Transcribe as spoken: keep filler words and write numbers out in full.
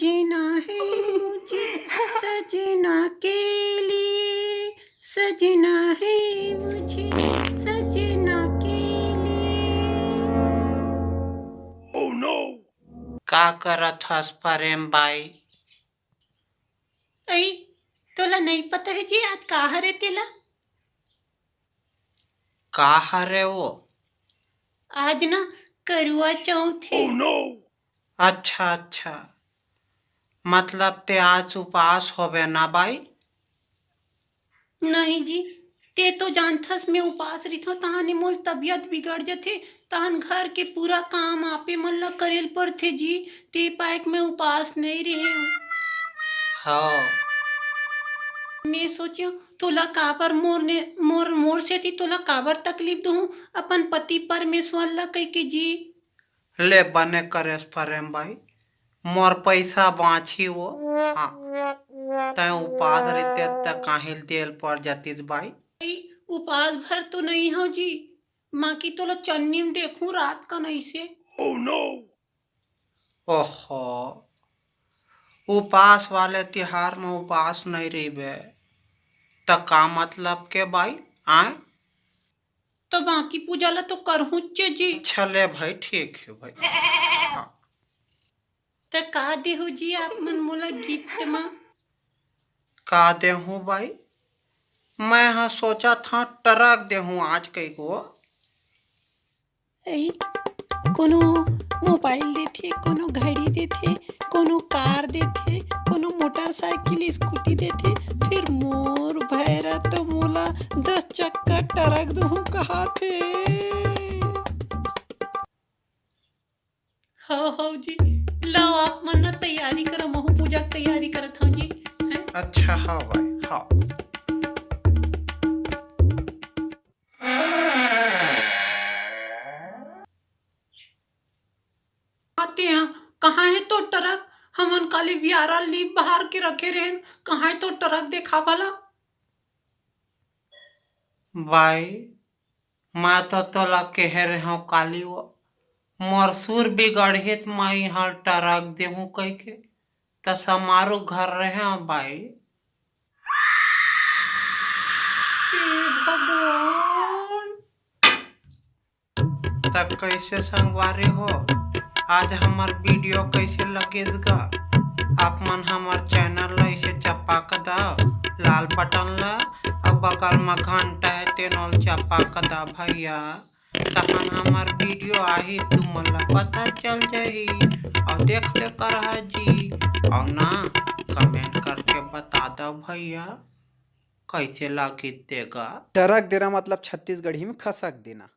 जीना है मुझे सजना के लिए, सजना है मुझे सजना के लिए। का करत हस प्रेम बाई? ऐ, तोला नइ पता हे जी, आज का हरे तेला? का हरे वो? आज ना करुआ चौथ हे। अच्छा, अच्छा। मतलब ते आज उपास होबे ना बाई? नहीं जी, ते तो जानथस मैं उपास रहिथंव, तहाने मोर तबियत बिगड़ जथे, तहान घर के पूरा काम आपे मन ला करे ल परथे जी, ते पाय के मैं उपास नइ रेहेंव। हव। मैं सोचेंव, तोला काबर मोर ने, मोर, मोर सेती तोला काबर तकलीफ दूहूं, अपन पति परमेश्वर ला कहिके जी। ले बने करेस प्रेम बाई, मोर पइसा बांचही वो। हाँ, तैं उपास रहिते त काहिल देल पर जातिस बाई। भाई, उपास भर तो नइ हंव जी, मां की तोला चन्नी म देखहूं रात कन अइसे। ओहो, उपास वाले तिहार म उपास नइ रहिबे, त का मतलब के बाई? आय? त बाकी पूजा ला तो करहूंच जी। अच्छा ले भाई, ठीक हे भाई। हाँ। त का देहू जी आप मन मोला गिफ्ट म? का देहूं बाई? मैं ह सोचत हंव ट्रक देहूं आज कहिके। ऐ, कोनो मोबाइल देथे, कोनो घड़ी देथे, कोनो कार देथे, कोनो मोटरसाइकिल, स्कूटी देथे, फेर मोर भैरा तो मोला दस चक्का ट्रक देहूं कहत हे। हव, हव जी, लाव आप मन ना तैयारी करा, महू पूजा के तैयारी करत हंव जी। हैं? अच्छा, हव भाई, हव। आते हैं, कहाँ हे तोर ट्रक? हमन काली बियारा लीप बहार के रखे रहेन, कहाँ हे तोर ट्रक देखावा ला? बाई, मैं तो तोला कहे रहेंव काली वो, मोर सुर बिगड़ही त मैं इहां ट्रक देहूं कहिके, त समारू घर रहेंव बाई। हे भगवान। त कइसे संगवारी हो, आज हमर video कइसे लगिस गा? आप मन हमर channel ला अइसे चपाक दव, लाल button ला, अउ बगल म घंटा हे तेनो ल चपाक दव भैया, तहन हमर video आही तुमन ला पता चल जाही। अउ देखबे करहा जी, अउ ना comment करके बता दव भैया, कइसे लगिस ते गा? ट्रक देना मतलब छत्तीसगढ़ी में खसक देना।